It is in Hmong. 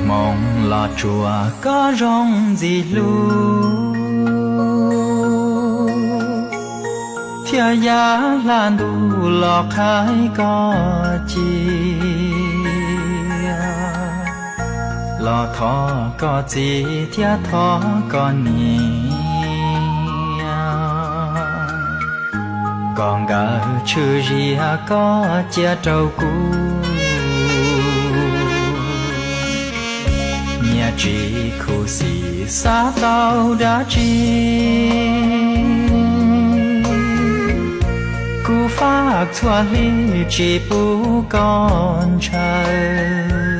Hmoov los tsuas koj zoo ntxim hlub, thiab yav hla ntuj los qhaib koj cia. Los thov koj txiv thiab thov koj niam, kom nkawd tshwm zias koj cia rau kuv. Niam tsis khuv xim xav tau dab tsi, kuv faj txhua hli tsis pub koj ntshaw.